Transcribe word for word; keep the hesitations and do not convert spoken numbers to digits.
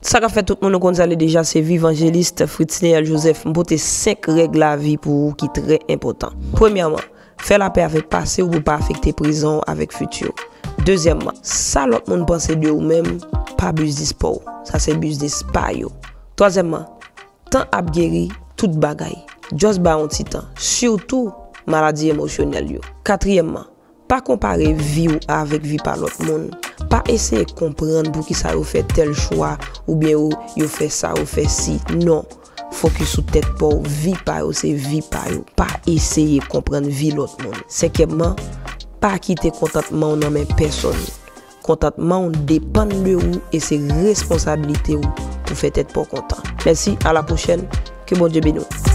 Sa k ap fèt tout moun, nou konn sa li deja, se Vivanjelist Fritzneël Joseph. M pote senk règ lavi pou ou ki trè enpòtan. Premyèman, fè lapè avèk pase w pou pa afekte prezan w avèk fiti w. Dezyèmman, sa lòt moun panse de ou menm, pa biznis pa w. Sa se biznis pa yo. Twazyèmman, tan ap geri tout bagay. Just ba yon ti tan, sitou maladi emosyonèl yo. Katriyèmman, pa konpare vi w avèk vi pa lòt moun. Pa eseye konprann poukisa yo fè tèl chwa, oubyen yo, yo fè sa, yo fè si. Non. Fokis sou tèt pa w, vi pa yo se vi pa yo. Pa eseye konprann vi lòt moun. Senkyèmman, pa kite kontantman w nan men pèsonn. Kontantman w depann de ou e se responsabilite w pou fè tèt pa w kontan. Mèsi, a la pwochèn, ke Bondye beni w.